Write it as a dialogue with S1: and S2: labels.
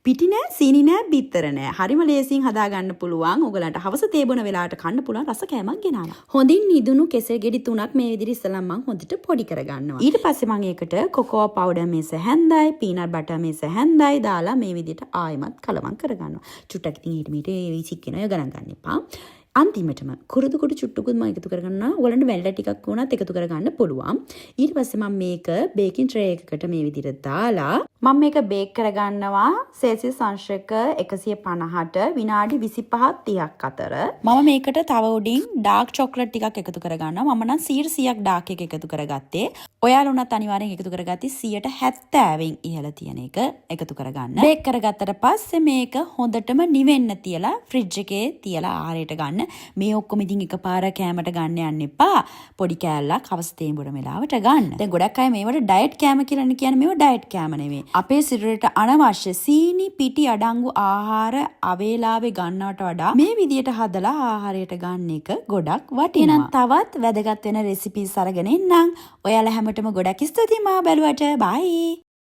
S1: පිටි නෑ, සීනි නෑ, බිත්තර නෑ. හරිම ලේසියෙන් හදාගන්න පුළුවන්. ඔයගලන්ට හවස තේ බොන වෙලාවට කන්න පුළුවන් රස කෑමක් ගෙනාවා. හොඳින් නිදුණු කෙසෙල් ගෙඩි තුනක් මේ විදිහට ඉස්සලම් මං හොඳට පොඩි කරගන්නවා. ඊට පස්සේ මං ඒකට කොකෝවා පවුඩර් මේස හැන්දයි, පීනට් බටර් මේස හැන්දයි දාලා මේ විදිහට ආයෙමත් කලවම් කරගන්නවා. චුට්ටක් ඉතින් ඊට මීට ඒ විසික්කෙන ඔය ගණන් ගන්න එපා. අන්තිමටම කුරුදු කුඩු චුට්ටුකුත් මම එකතු කරගන්නවා. ඔයගලන්ට වැනිලා ටිකක් වුණත් එකතු කරගන්න පුළුවන්. ඊට පස්සේ මම මේක බේකින් ට්‍රේ එකකට මේ විදිහට දාලා මම මේක බේක් කරගන්නවා සෙල්සියස් අංශක 150ට විනාඩි 25 30ක් අතර. මම මේකට තව උඩින් ඩාර්ක් චොක්ලට් ටිකක් එකතු කරගන්නවා. මම නම් 100ක් ඩාර්ක් එක එකතු කරගත්තේ. ඔයාලා උනත් අනිවාර්යෙන් එකතු කරගත්තී 70%න් ඉහළ තියෙන එක එකතු කරගන්න. බේක් කරගත්තට පස්සේ මේක හොඳටම නිවෙන්න තියලා ෆ්‍රිජ් එකේ තියලා ආහාරයට ගන්න. මේ ඔක්කොම ඉතින් එකපාර කෑමට ගන්න යන්න එපා. පොඩි කෑල්ලක් හවස තේ බොන වෙලාවට ගන්න. දැන් ගොඩක් අය මේවට ඩයට් කෑම කියලානේ කියන්නේ. මේව ඩයට් කෑම නෙමෙයි. අපේ සිරුරට අනවශ්‍ය සීනි පිටි අඩංගු ආහාර අවේලාවේ ගන්නවට වඩා මේ විදියට හදලා ආහාරයට ගන්න එක ගොඩක් වටිනවා. එහෙනම් තවත් වැදගත් වෙන රෙසිපීස් අරගෙන එන්නම්. ඔයාලා හැමෝටම ගොඩක් ස්තුතියි මා බැලුවට. බයි.